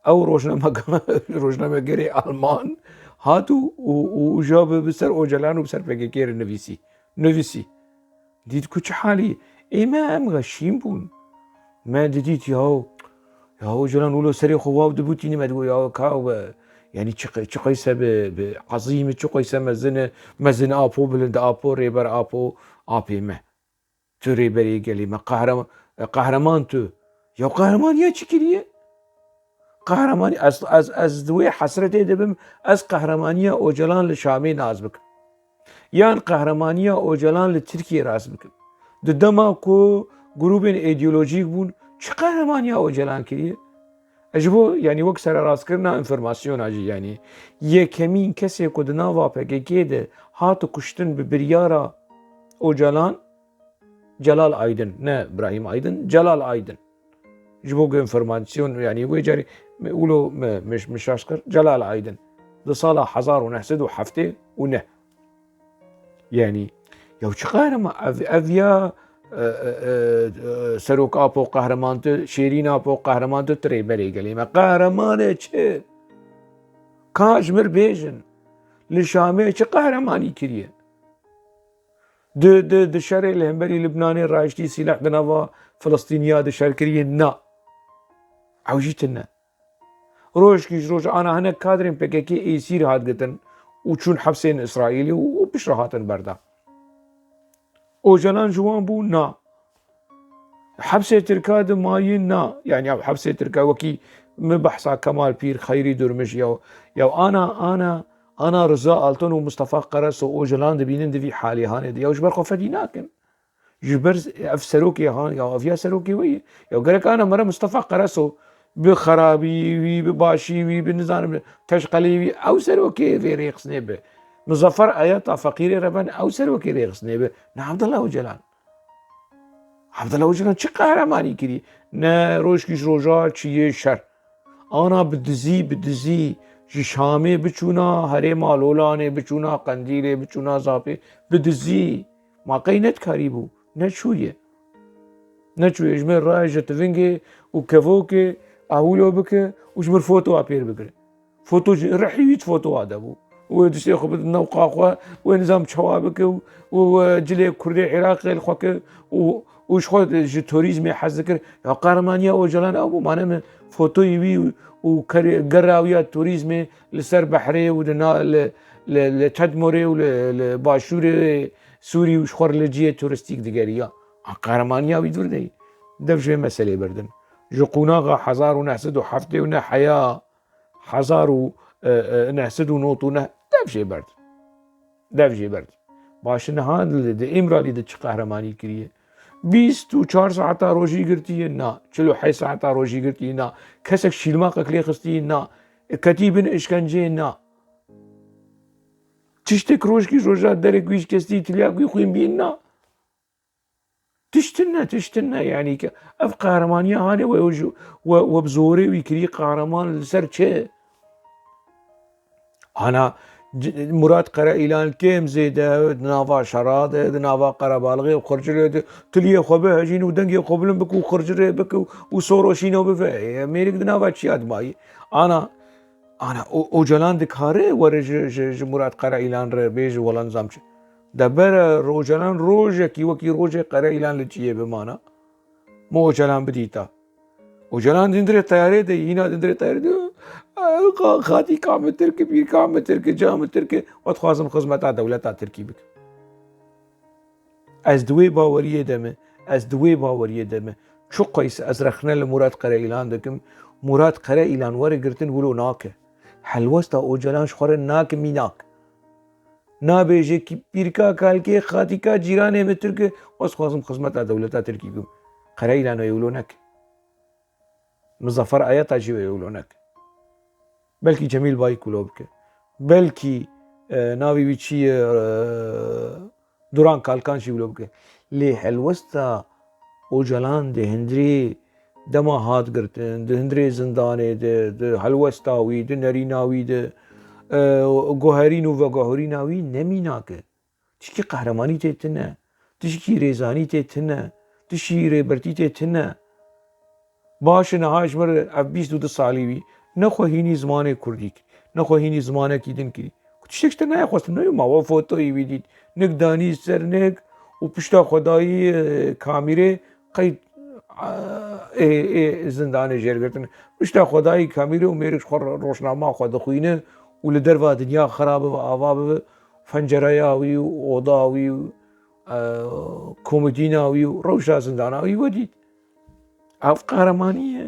Ew rojnamega-, rojnamegerê Alman hat û, û, û, û ja bi, bi ser Ocalan û bi ser P K K re nivîsî. Nivîsî. Dît ku çi halî. Ê me em xeşîn bûn. Me didît ya, ya Ocalan wilo serê xwe waw dibûtîne, me digot ya ka we, yanî çi qe-, çi qeyse bi, bi ezîm e, çi qeyse mezin e, mezin Apo, bilind Apo, rêber Apo, apê me. Tu rêberê gelê me, qehrema-, qehreman tu. Ya qehreman ya çi kiriye? Qehremanî, ez, ez, ez di wê hesretê de bim, ez qehremanîya Ocalan li Şamê nas bikim. Yan qehremanîya Ocalan li Tirkiyê nas bikim. Di dema ku grûbên îdeolojîk bûn, çi qehremanîya Ocalan kiriye? E, ji bo, yanî wek sererastkirina înformasyona jî, yanî yekemîn kesê ku di nava P K K de hat kuştin bi biryara Ocalan, Celal Aydin, ne Brahîm Aydin, Celal Aydin. Ji bo ku înformasyon, yanî wê carî me, wilo me, me, me şaş kir, Celal Aydin. Di sala hezar û neh sed û heftê û neh. Yanî, ya çi qehreman, ev, ev ya, e, e, e, e, Serok Apo qehreman tu, Şêrîn Apo qehreman tu, tu rêberê gelê me. Qehreman e çi? Ka ji mir bêjin, li Şamê çi qehremanî kiriye? Di, di, di şerê li hemberî Libnanê rayiştî sîleh di nava Filistîniya di şer kiriye? Na. Ew jî tune. Rojkî ji rojan ana hinek kadrên P K K êsîr hat girtin û çûn hepsên Îsraîlê û, û piştre hatin berdan. Ocalan ji wan bû? Na. Hepsê Tirka de mayin? Na. Yanî ev hepsê Tirka wekî min behsa Kemal Pîr, Xeyrî Durmiş ya, ya ana, ana, ana Riza Altan û Mistefa Qereso, Ocalan dibînin di vî halê hanê de. Ya ji ber xwe fedî nakin. Ji ber ev serokê han, ya ev ya serokê wê ye. Ya gerek ana mere Mistefa Qereso bi xerabî wî, bi başî wî, bi nizanim teşqelî wî, ew serokê vê rêxistinê be. Muzaffer Ayata feqîrê reben, ew serokê rêxistinê be. Ne Abdullah Ocalan. Abdullah Ocalan çi qehremanî kirî? Ne rojkî ji roja çiyê şer. Ana bi dizî, bi dizî ji Şamê biçûna herêma Lolanê, biçûna Qendîlê, biçûna Zapê, bi dizî. Ma qey nedikarîbû? Neçûye. Neçûye. Ji me raye ji tivingê û kevokê ewilo bike û ji mir fotoa pêr bigire. Foto ji rihî wî fotoa de bû. Wê diştê xwe bidin newqa xwe, wê nizam çawa bike û, û, e, cilê Kurdê Iraqê li xwe ke û, û ji xwe ji torîzmê hez dikir. Ya qehremaniya Ocalan ew bû, mane min fotoyê wî û kerê, gera wî ya torîzmê li ser behrê û di na, li, li, li Tedmorê û li, li başûrê Sûrî û ji xwe li cihê turistîk digeriya. A qehremaniya wî dûr deyî. Dev ji vê meselê berdin. Ji qûnaxa hezar û neh sed û heftê û neh heya hezar û neh sed û nod û neh dev jê berd. Dev jê berd. Baş niha li, di Îmralî de çi qehremanî kiriye? Bîst û çar saeta rojî girtiye? Na. Çil û heşt saeta rojî girtiye? Na. Kesek şîlmaqek lê xistiye? Na. Ketî bin îşkenceyê? Na. Tiştek rojkî roja derek wî ji kesî tilyak wî xwîn bî? Na. Tiştin ne, tiştin ne. Yanî ke ev qehremaniya hanê we, we, we bi zorê wî kirî qehreman li ser çi? Ana, c-, Murat Karaîlan kêm zêde di nava şera de, di nava qerebalixê û xircirê de, tiliyê xwe bihejîn û dengê xwe bilind bike û xircirê bike û soroşîno bive. Ê, mêrik di nava çiya dimayî. Ana, ana, O-, Ocalan dikare were ji, ji, ji Murat Karaîlan re bêje wela nizam çi. De bere Ocalan rojekî wekî rojê Karaîlan li çiyê bimana. Mo Ocalan bidîta. Ocalan di hundirê teyarê de, hîna di hundirê teyarê de, "Xa-, xatîka min tirk e, pîrka min tirk e, ca min tirk e, ez dixwazim xizmeta dewleta tirkî bikim." Ez di wê baweriyê de me, ez di wê baweriyê de me. Çiqas ez rexne li Murat Karaîlan dikim, Murat Karaîlan were girtin wilo nake. Helwesta Ocalan ji xwe re nake mînak. Nabêje ki pîrka kalkê xatîka cîranê min tirk e, ez dixwazim xizmeta dewleta tirkî bikim. Qereylano wilo neke. Muzaffer Ayata jî wilo neke. Belkî Cemîl Bayik wilo bike. Belkî, e, navê wî çi ye, e, Duran Kalkan jî wilo bike. Lê helwesta Ocalan di hundirê dema hat girtin, di hundirê zindanê de, di helwesta wî, di nerîna wî de, e, guherîn û veguherîna wî ne mînak e. Tişkî qehremanî tê tune, tişkî rêzanî tê tune, tişkî rêbertî tê tune. Baş e, niha ji mir ev bîst û du salî wî, ne xwe hînî zimanê kurdî kir, ne xwe hînî zimanekî din kirî. Ku tiştek ji te nayê xwestin, ne ma we fotoyê wî dît. Nik danî ser nik û pişta xwe dayî, e, kamîrê qey, e, ê, ê zindanê jêr girtin. Pişta xwe dayî kamîrê û mêrik ji xwe ro-, rojnama xwe dixwîne û li derva dinya xera bibe, ava bibe, fencereya wî û oda wî û, e, komodîna wî û rewşa zindana wî we dît. Ev qehremanî ye.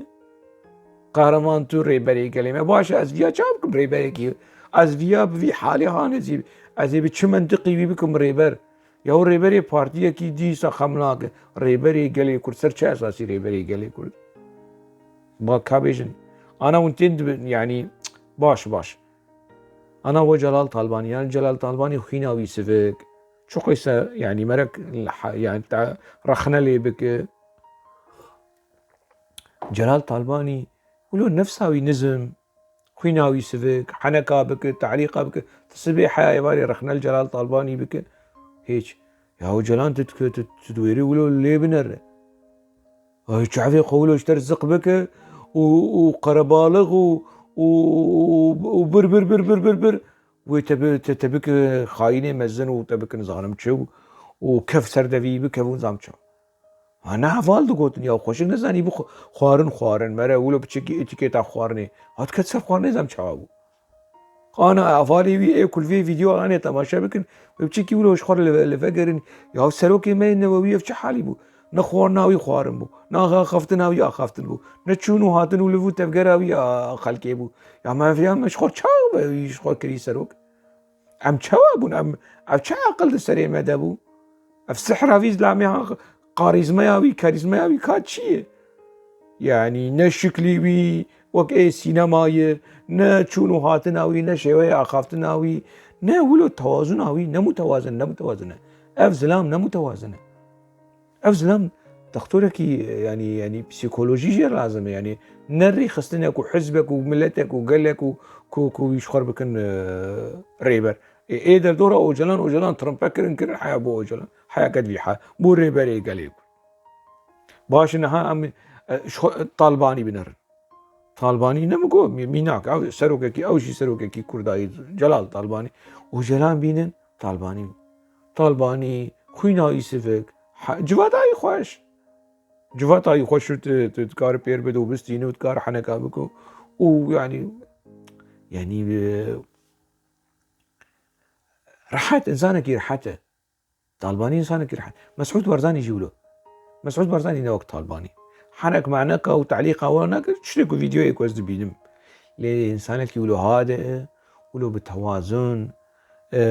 Qehreman tu rêberê gelê me. Baş e, ez viya çawa bikim rêberekî? Ez viya bi vî halê hanê zî, ez ê bi çi mentiqî wî bikim rêber? Ya rêberê partiyekî dîsa xem nake. Rêberê gelê Kurd, ser çi esasî rêberê gelê Kurd? Ba ka bêjin. Ana hûn tên dibin, yanî baş, baş. Ana we Celal Talbanî, yanî Celal Talbanî xwîna wî sivik. Çiqas e, yanî merek, yanî te rexne lê bike. Celal Talbanî, wilo nefsa wî nizm, xwîna wî sivik, heneka bike, tehlîqa bike, tu sibê heya êvarê rexne li Celal Talbanî bike. Hêç. Ya Ocalan tu, tu, tu, tu diwêrî wilo lê binere. Ay, çavê xwe wilo ji te re ziq bike û, û qerebalix û, û, û, û bir, bir, bir, bir, bir, bir. Wê te bi-, te, te bike xayînê mezin û te bikin zanim çi û, û kev ser devî bikev û zam çi. Ha, ne heval digotin ya, xweşik nezanî bi xwe-, xwarin, xwarin, mere wilo piçekî etîketa xwarinê. Ha, diket ser xwarinê zam çawa bû. Ana hevalê wî ê ku li vê vîdeo anê temaşe bikin, wê piçekî wilo ji xwe re li ve-, li vegerin. Ya serokê me yê newewî ev çi halî bû? Ne xwarina wî xwarin bû, ne axaftina wî axaftin bû, ne çûn û hatin û liv û tevgera wî a xelkê bû. Ya me, ya me ji xwe çawa be wî ji xwe kirî serok? Em çawa bûn? Em, ev çi aqil di serê me de bû? Ev sihra vî zilamê ha, karîzmaya wî, karîzmaya wî ka çi ye? Yanî ne şiklî wî wek ê sînema ye, ne çûn û hatina wî, ne şêweya axaftina wî, ne wilo tewazuna wî, ne mutewazin, ne mutewazin e. Ev zilam ne mutewazin e. Ev zilam dextorekî, yanî, yanî psîkolojî jê lazim e, yanî ne rêxistinê ku hizbek û miletek û gelek û ku, ku wî ji xwe bikin, e, rêber. Ê, ê derdora Ocalan, Ocalan Trumpe kirin, kirin, heya bo Ocalan. Heya kedvî he. Bo rêberê gelê Kurd. Baş e, niha em, e, ji xwe, Talbanî binerin. Talbanî ne min got, mî-, mînak, ew serokekî, ew jî serokekî Kurdayî, Celal Talbanî. Ocalan bînin, Talbanî. Talbanî, xwîna wî sivik, he, civata wî xweş. Civata wî xweş û tu, tu dikare pêr bide û bistîne û dikare heneka bike û yanî, yanî, e, rehet, însanekî rehet e. Talbanî însanekî rehet. Mesûd Barzanî jî wilo. Mesûd Barzanî ne wek Talbanî. Henek meneka û telîqa wan nake, tiştê ku vîdeoyê ku ez dibînim. Lê însanekî wilo hade e, wilo bi tewazun, e,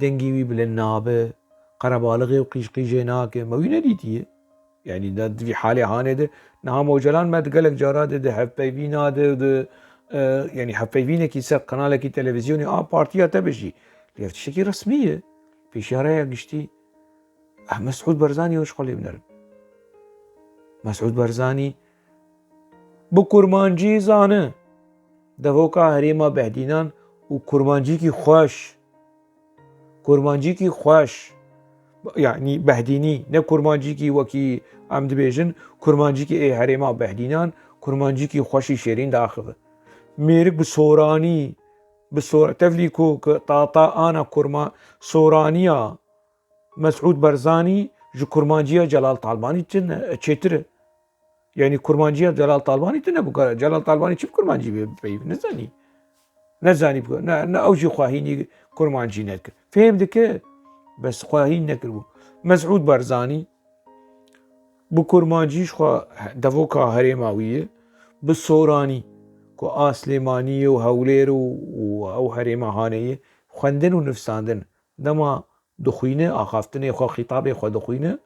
dengî wî bilind nabe, qerebalixê û qîjqîjê nake. Me wî nedîtiye. Yanî de di vî halê hanê de niha Ocalan me di gelek cara de di hevpeyvîna de, di, e, yanî hevpeyvînekî ser kanalekî televîzyonê a partiya te be jî. Lê ev tiştekî resmî ye. Pêşiya raya giştî. Eh, Mesûd Barzanî ji xwe lê binerin. Mesûd Barzanî bi kurmancî zane. Devoka herêma Behdînan û kurmancîkî xweş. Kurmancîkî xweş. Yanî behdînî, ne kurmancîkî wekî em dibêjin, kurmancîkî ê herêma behdînan, kurmancîkî xweşî şêrîn diaxive. Mêrik bi soranî, bi sor-, tevlî ku, ku tata ana kurma-, soraniya Mesûd Barzanî ji kurmanciya Celal Talbanî çi ne, çêtir e. Yanî kurmanciya Celal Talbanî tune bû. Celal Talbanî çi bi kurmancî bê peyv? Nezanî. Nezanî bi, ne, ne ew jî xwehînî kurmancî nekir. Fêm dike, bes xwehîn nekiribû. Mesûd Barzanî bi kurmancî ji xwe devoka herêma wî ye, bi soranî ku a Silêmaniyê û Hewlêr û, û ew herêma hanê ye, xwendin û nivsandin. Dema dixwîne, axaftinê xwe, xîtabê xwe dixwîne,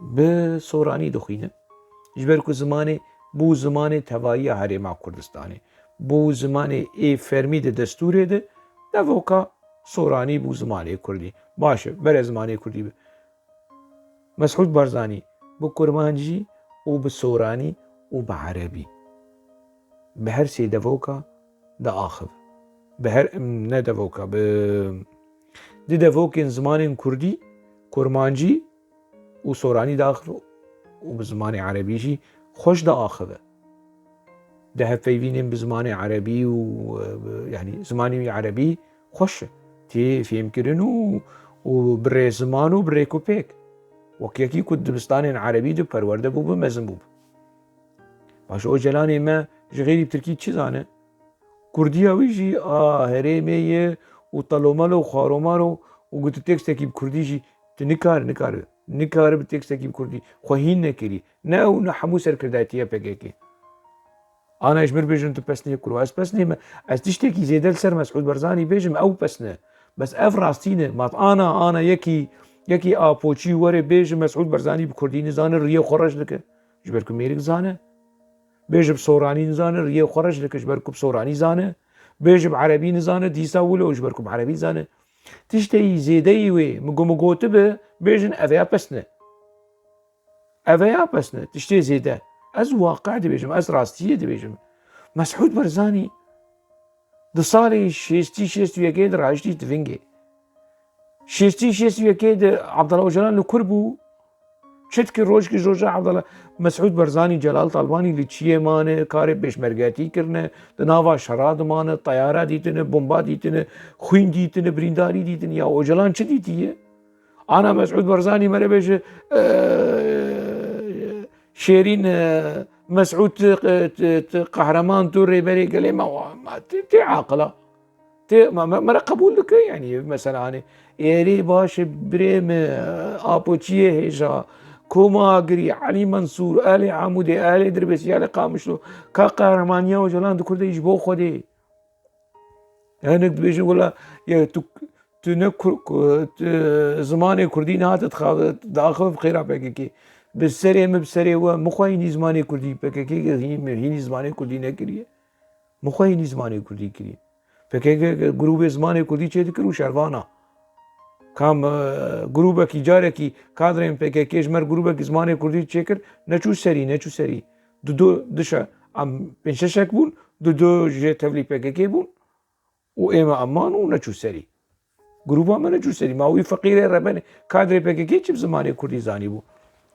bi soranî dixwîne. Ji ber ku zimanê, bû zimanê tevayiya Herêma Kurdistanê. Bû zimanê ê fermî di destûrê de, devoka soranî bû zimanê kurdî. Baş e, bere zimanê kurdî be. Mesûd Barzanî bi kurmancî û bi soranî û bi erebî. Bi her sê devoka diaxiv. Bi her, ne devoka, bi di devokên zimanên kurdî, kurmancî û soranî diaxiv û bi zimanê erebî jî xweş diaxive. Di hevpeyvînên bi zimanê erebî û, e, yanî zimanê wî erebî xweş e. Tê fêmkirin û, û bi rêziman û bi rêkûpêk. Wek yekî ku dibistanên erebî de perwerde bûbe, mezin bûbe. Baş, Ocalanê me ji xêrî bi tirkî çi zane? Kurdiya wî jî a herêmê ye û telomelo û xaromalo û ku tu tekstekî bi kurdî jî tu nikare, nikare, nikare bi tekstekî bi kurdî xwe hîn nekirî. Ne ew, ne hemû serkirdatiya P K K. Ana ji min bêjin tu pesnê kuro. Ez pesnê me. Ez tiştekî zêde li ser Mesûd Barzanî bêjim, ew pesne. Bes ev rastî ne. Mat ana, ana yekî, yekî Apoçî were bêje Mesûd Barzanî bi kurdî nizane, riyê xwe reş dike. Ji ber ku mêrik zane. Bêje bi soranî nizane, riyê xwe reş dike, ji ber ku bi soranî zane. Bêje bi erebî nizane, dîsa wilo, ji ber ku bi erebî zane. Tişteyî zêdeyî wê, min got, min gotibe, bêjin ev ya pesne. Ev ya pesne, tiştê zêde. Ez waqe dibêjim, ez rastiyê dibêjim. Mesûd Barzanî di salê şêstî, şêst û yekê de rahiştî tivingê. Şêstî, şêst û yekê de Abdullah Ocalan li kur bû? Çi dikir rojkî ji roja Abdullah? Mesûd Barzanî, Celal Talbanî li çiyê mane, karê pêşmergetî kirine, di nava şera de mane, teyara dîtine, bomba dîtine, xwîn dîtine, birîndarî dîtine. Ya Ocalan çi dîtiye? Ana Mesûd Barzanî mere bêje, e, şêrîn, e, Mesûd, e, t-, t-, qehreman, tu rêberê gelê me, wa, ma, tê, tê aqila. Tê, ma, me, mere qebûl dike, yanî, mesela, hani, êrê baş e, birê me, e, Apoçiyê hêja, Koma Agirî, Elî Mensûr, Elê Amûdê, Elê Dirbêsî, Elê Qamişlo, ka qehremaniya Ocalan di Kurdê ji bo Xwedê. Hinek dibêjin, wela, ya tu, tu ne kur-, ku-, tu zimanê kurdî nehate dixa-, diaxive bi xêra P K K. Bi serê min, bi serê we, min xwe hînî zimanê kurdî, P K K hî-, hînî zimanê kurdî nekiriye. Min xwe hînî zimanê kurdî kiriye. P K K grûbê zimanê kurdî çêdikir û şervana. Kam, e, grûbekî, carekî kadrên P K K ji me re grûbekî zimanê kurdî çêkir, neçû serî, neçû serî. Dudu, dişe, em pênc şeşek bûn, dudu jê tevlî P K K bûn û ê me eman û neçû serî. Grûba me neçû serî. Ma wî feqîrê rebenê kadrê P K K çi bi zimanê kurdî zanîbû?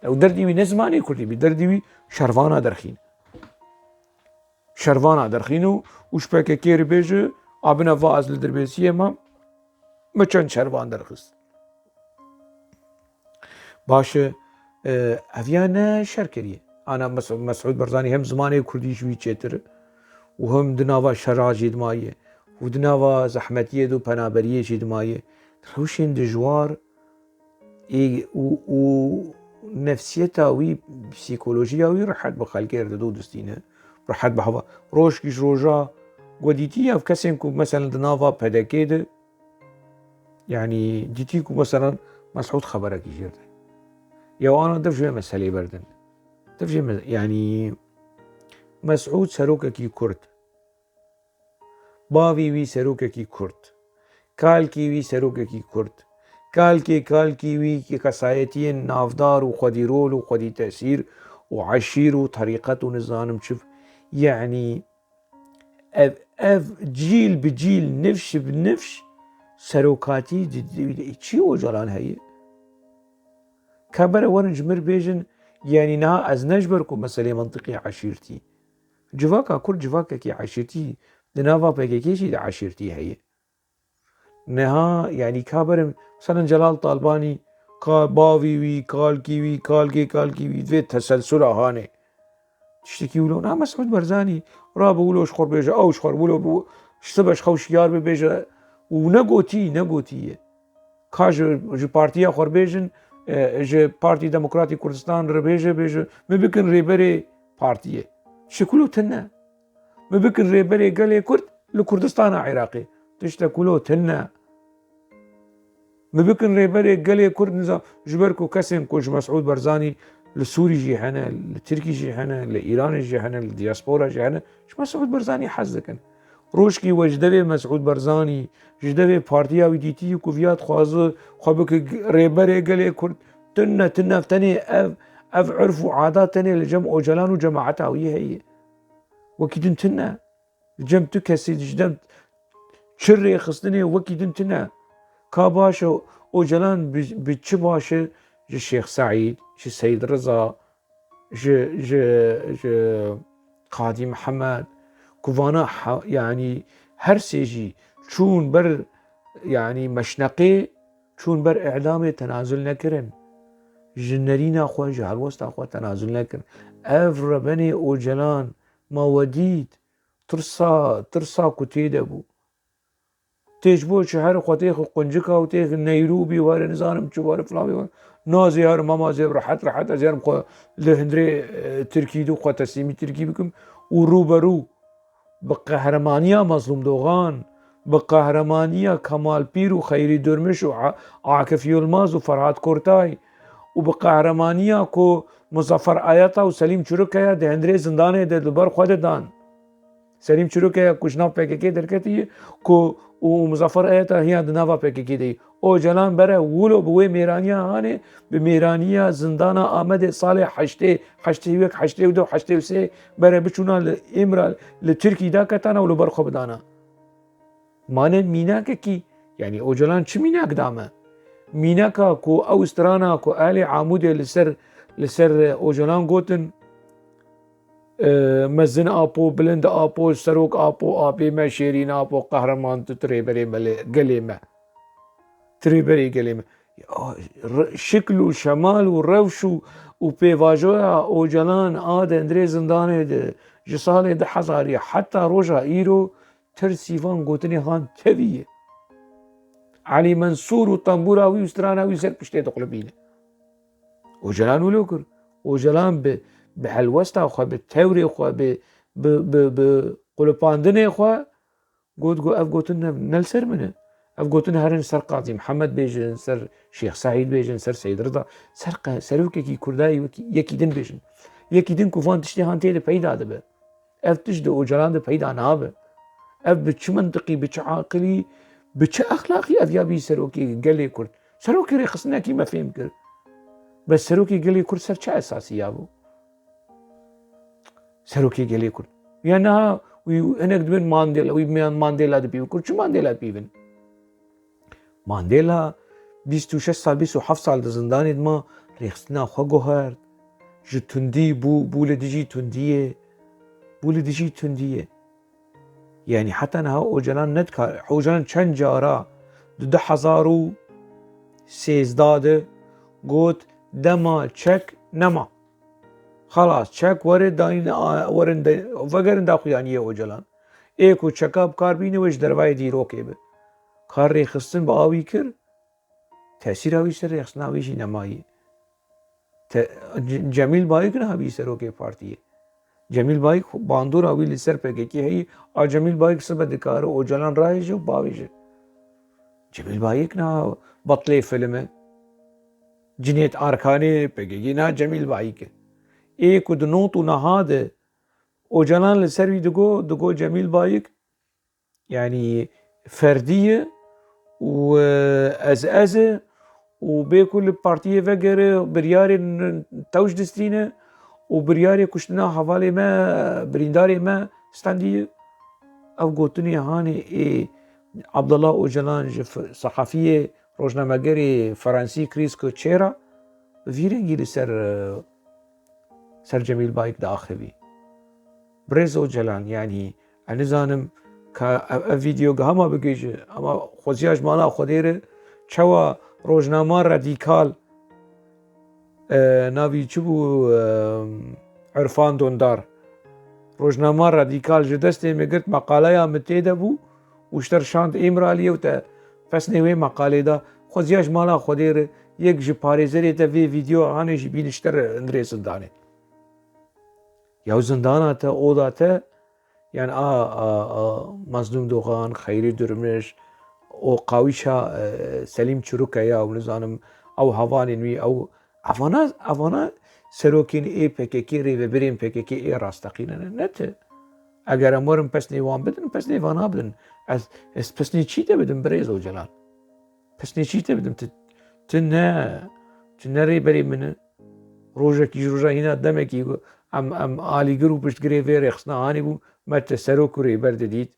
Ew derdî wî ne zimanê kurdî bî, derdî wî şervana derxîn. Şervana derxîn û, û ji P K K re bêje, a bine va ez li Dirbêsiyê mam, me çend şervan derxist. Baş e, e, ev ya ne şer kiriye. Ana Mes-, Mesûd Barzanî hem zimanê kurdî ji wî çêtir û hem di nava şera jî dimaye û di nava zehmetiyê de û penaberiyê jî dimaye. Rewşên dijwar ê û, û nefsiyeta wî, psîkolojiya wî rehet bi xelkê re dido distîne. Rehet bi heva. Rojkî ji roja ku dîtî ev kesên ku, meselen, di nava P D K de, yanî, dîtî ku, meselen, Mesûd xeberekî jê re de. Ya wana dev ji wê meselê berdin. Dev jê me-, yanî, Mesûd serokekî Kurd. Bavî wî serokekî Kurd. Kalkî wî serokekî Kurd. Kalkê kalkî wî kesayetiyên navdar û xwedî rol û xwedî tesîr û eşîr û terîqet û nizanim çi. Yanî ev, ev cîl bi cîl, nifş bi nifş serokatî di, di, di, çi Ocalan heye? Ka bere werin ji mir bêjin, yanî niha ez ne ji ber ku meselê mintiqî eşîrtî. Civaka Kurd civakekî eşîrtî, di nava P K K jî de eşîrtî heye. Niha, yanî ka berim, mesela Celal Talbanî, ka bavî wî, kalkî wî, kalkê kalkî wî, vê teselsula hane. Tiştekî wilo, na Mesûd Barzanî, rabe wilo ji xwe bêje, ew ji xwe wilo bi, ji sibe ji xew şiyar bibêje, û negotî, negotiye. Ka ji, ji partiya xwe bêjin, e, ji Partî Demokratî Kurdistan re bêje, bêje, min bikin rêberê partiyê. Tiştek wilo tune. Min bikin rêberê gelê Kurd li Kurdistana Iraqê. Tiştek wilo tune. Min bikin rêberê gelê Kurd, nizam, ji ber ku kesên ku ji Mesûd Barzanî li Sûrî jî hene, li Tirkî jî hene, li Îranê jî hene, li diaspora jî hene, ji Mesûd Barzanî hez dikin. Rojkî we ji devê Mesûd Barzanî, ji devê partiya wî dîtî ku viya dixwaze xwe bike g-, rêberê gelê Kurd, tune, tune, tenê ev, ev urf û adat tenê li cem Ocalan û cemaeta wî heye. Wekî din tune. Li cem tu kesî, ji dem çi rêxistinê wekî din tune. Ka baş e, Ocalan bi, bi çi baş e ji Şêx Seîd, ji Seyid Riza, ji, ji, ji Qadî Mihemed, ku vana ha-, yanî her sê jî çûn ber, yanî meşneqê, çûn ber îdamê tenazul nekirin. Ji nerîna xwe, ji helwesta xwe tenazul nekirin. Ev rebenê Ocalan ma we dît, tirsa, tirsa ku tê de bû. Tê ji bo çi here xwe têxe Quncika û têxe Neyrûbî were, nizanim çi were, filan were. Nazê herim, mama zê rehet rehet, ez herim xwe li hundirê, e, Tirkî de xwe teslîmî Tirkî bikim û rûberû bi qehremaniya Mazlûm Dogan, bi qehremaniya Kemal Pîr û Xeyrî Durmuş û A-, Akif Yilmaz û Ferhat Kortay û bi qehremaniya ku Muzaffer Ayata û Selîm Çirokaya di hundirê zindanê de li ber xwe de dan. Selîm Çirokaya ku ji nav P K K derketiye, ku û Muzaffer Ayata hiya di nava P K K de ye. Ocalan bere wilo bi wê mêraniya hanê, bi mêraniya zindana Amedê salê heştê, heştê yek, heştê du, heştê sê bere biçûna li Îmral, li Tirkî daketana û li ber xwe bidana. Mane mînakekî, yanî Ocalan çi mînak da me? Mînaka ku ew strana ku Alê Amûdê li ser, li ser Ocalan gotin, e, mezin Apo, bilind Apo, serok Apo, apê me, şêrîn Apo, qehreman tu, tu rêberê me lê, gelê me. Tu rêberê gelê me. Ya, r-, şikl û şemal û rewş û, û pêvajoya Ocalan a di hundirê zindanê de ji salê du hezarî heta roja îro, tirsî van gotinê han tevî ye. Elî Mensûr û tembûra wî û strana wî ser piştê diqulibîne. Ocalan wilo kir. Ocalan bi, bi helwesta xwe, bi tewrê xwe, bi, bi, bi, bi qulipandinê xwe got, got, ev gotin ne, ne li ser min e. Ev gotin herin ser Qazî Mihemed bêjin, ser Şêx Seîd bêjin, ser Seyid Rida, ser qe-, serokekî Kurdayê wekî, yekî din bêjin. Yekî din ku van tiştê han tê de peyda dibe. Ev tişt di Ocalan de peyda nabe. Ev bi çi mintiqî, bi çi aqilî, bi çi exlaqî ev ya bî serokê gelê Kurd? Serokê rêxistinekî me fêm kir. Bes serokê gelê Kurd ser çi esasî ya bû? Serokê gelê Kurd. Ya niha wî hinek dibin Mandela, wî miyan Mandela dipîvin. Kurd çi Mandela dipîvin? Mandela bîst û şeş sal, bîst û heft sal di zindanê de ma, rêxistina xwe guhert. Ji tundî bû, bû li dijî tundiyê. Bû li dijî tundiyê. Yanî heta niha Ocalan nedikar, Ocalan çend cara di du hezar û sêzdeh de got, dema çek nema. Xelas, çek were dayîn, a, werin de, vegerin daxuyaniyê Ocalan. Ê ku çeka bi kar bîne wê ji dervayê dîrokê be. Kar rêxistin bi awî kir, tesîra wî ser rêxistina wî jî nemayî. Te-, Ce-, Cemîl Bayik niha bî serokê partiyê. Cemîl Bayik bandora wî li ser P K K heyî, a Cemîl Bayik sibe dikare Ocalan rahêje û bavêje. Cemîl Bayik niha betlê film e. Cinêt Arkanê P K K niha Cemîl Bayik e. Ê ku di not û neha de Ocalan li ser wî digo, digo Cemîl Bayik, yanî ferdî ye û, e, ez ez e û bê ku li partiyê vegere, biryarên tewş distîne û biryarê kuştina hevalê me, birîndarê me standî ye. Ev gotinê hanê ê Abdullah Ocalan ji f-, sehafiyê rojnamegerê Fransî Chris Kuchera bi vî rengî li ser, e, ser Cemîl Bayik diaxivî. Birêz Ocalan, yanî, ez nizanim ka ev, ev vîdeo giha ma bigihîje, ama xweziya ji mala Xwedê re çawa rojnama radîkal, e, navî çi bû, e, Irfan Dondar. Rojnama radîkal ji destê me girt, meqaleya min tê de bû û ji te re şand Îmraliyê û te pesnê wê meqalê da. Xweziya ji mala Xwedê re yek ji parêzerê te vê vîdeo anê jî bîne ji te re hundirê zindanê. Ya zindana te, oda te, yani a, a, a Mazlûm Dogan, Xeyrî Durmuş, o qawîşa, e, Selîm Çirûke ya û nizanim ew hevalên wî, ew evana, evana serokên ê P K K, rêvebirên P K K ê rasteqîne ne, ne ti. Eger em werin pesnê wan bidin, pesnê vana bidin. Ez, ez pesnê çî te bidim, birêz Ocalan? Pesnê çî te bidim? Tu, tu ne, tu ne rêberê min î. Rojekî ji roja hîna demekî em, em alîgir û piştgirê vê rêxistina hanê bû, me te serok û rêber didît.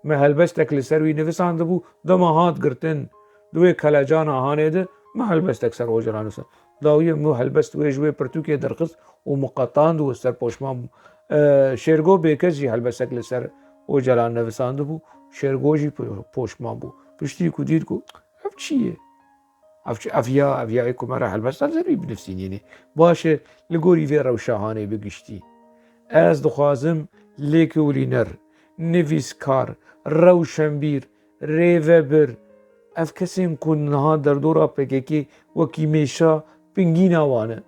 Me helbestek li ser wî nivisandibû, dema hat girtin, di wê kelecana hanê de me helbestek ser Ocalan nivîsand. Dawiyê min helbest wê ji wê pirtûkê derxist û min qetand û ser poşman bû. E, Şêrgo Bêkes jî helbestek li ser Ocalan nivisandibû, Şêrgo jî po-, poşman bû. Piştî ku dît ku ev çi ye? Ev çi, ev ya, ev ya ê ku me re helbesta zerrî binivîsînîne. Baş e, li gorî vê rewşa hanê bi giştî. Ez dixwazim lêkolîner, nivîskar, rewşenbîr, rêvebir, ev kesên ku niha derdora P K K wekî mêşa pingîna wan e.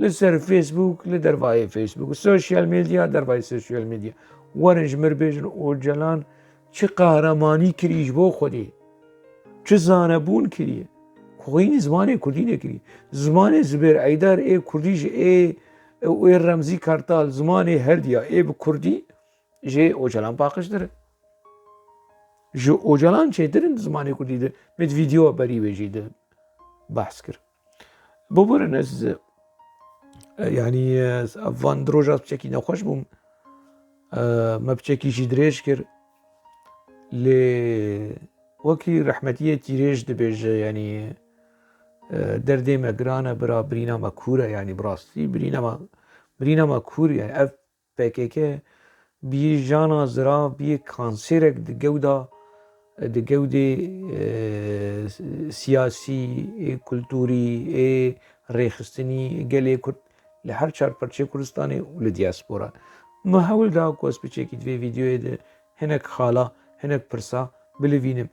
Li ser Facebook, li dervayê Facebook, sosyal medya, dervayê sosyal medya. Werin ji mir bêjin Ocalan çi qehremanî kirî ji bo Xwedê. Çi zanebûn kiriye. Xwînî zimanê kurdî nekiriye. Zimanê Zubêr Eydar ê kurdî ji ê, û ê Remzî Kartal, zimanê herdiya ê bi kurdî jê Ocalan paqijtir e. Ji Ocalan çêtir in di zimanê kurdî de. Me di vîdeoya berî wê jî de behs kir. Biborin ez, e, yanî, e, van di roja piçekî nexweş bûm. E, me piçekî jî dirêj kir. Lê wekî rehmetiyê Tîrêj dibêje, yanî, e, derdê me giran e, bira, birîna me kûr e, yanî bi rastî birîna me, birîna me kûr e. Yanî ev P K K bî jana zirav, bî kanserek di gewda, di gewdê, e, siyasî, ê kulturî, ê rêxistinî, gelê Kurd li her çar parçeyê Kurdistanê û li diaspora. Min hewl da ku ez piçekî di vê vîdeoyê de hinek xala, hinek pirsa bilivînim.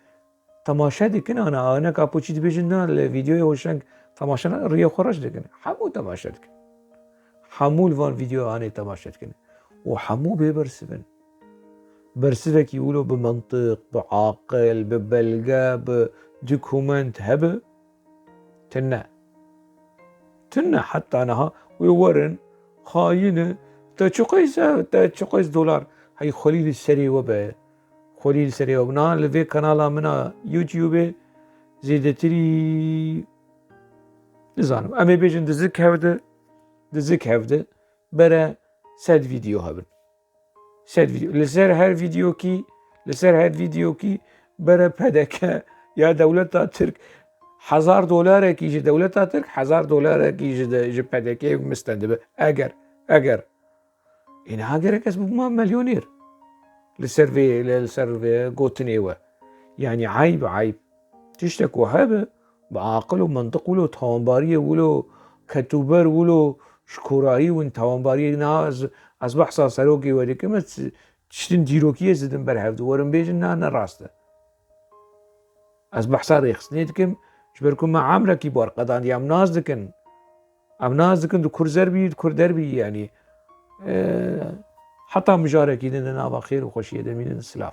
Temaşe dikin, ana, ana kapoçî dibêjin, na, li vîdeoyê Hoşeng temaşe na, riyê xwe reş dikin. Hemû temaşe dikin. Hemû li van vîdeoya anê temaşe dikin. Û hemû bê bersiv in. Bersivekî wilo bi mentiq, bi aqil, bi belge, bi dokument hebe, tune. Tune heta niha wê werin, xayîn e, te çiqas e, te çiqas dolar. Hey, xwelî li serê we be. Xwelî li serê we. Niha li vê kanala min a YouTube-ê zêdetirî, nizanim, em ê bêjin di zik hevdi, di zik hevdi bere sed vîdeo hebin. Sed vîdeo. Li ser her vîdeokî, li ser her vîdeokî bere P D K ya dewleta Tirk hezar dolarekî ji dewleta Tirk, hezar dolarekî ji de, ji P D K min stendibe. Eger, eger Ê niha gerek ez bibûma milyonêr. Li ser vê, li, li ser vê gotinê we. Yanî eyb, eyb. Tiştek ku hebe, bi aqil û mentiq wilo, tawanbariyê wilo, ketûber wilo, ji korayî win tawanbariyê, niha ez, ez behsa serokê we dikim, ez tiştin dîrokiyê zidim ber hevdu. Werin bêjin, na, ne rast e. Ez behsa rêxistinê dikim, ji ber ku me emrekî bar qedandiye, em nas dikin. Em nas dikin, di kur zer bî, di kur der bî, yanî, e, heta mijarekî din di nava xêr û xweşiyê de mînin, silav.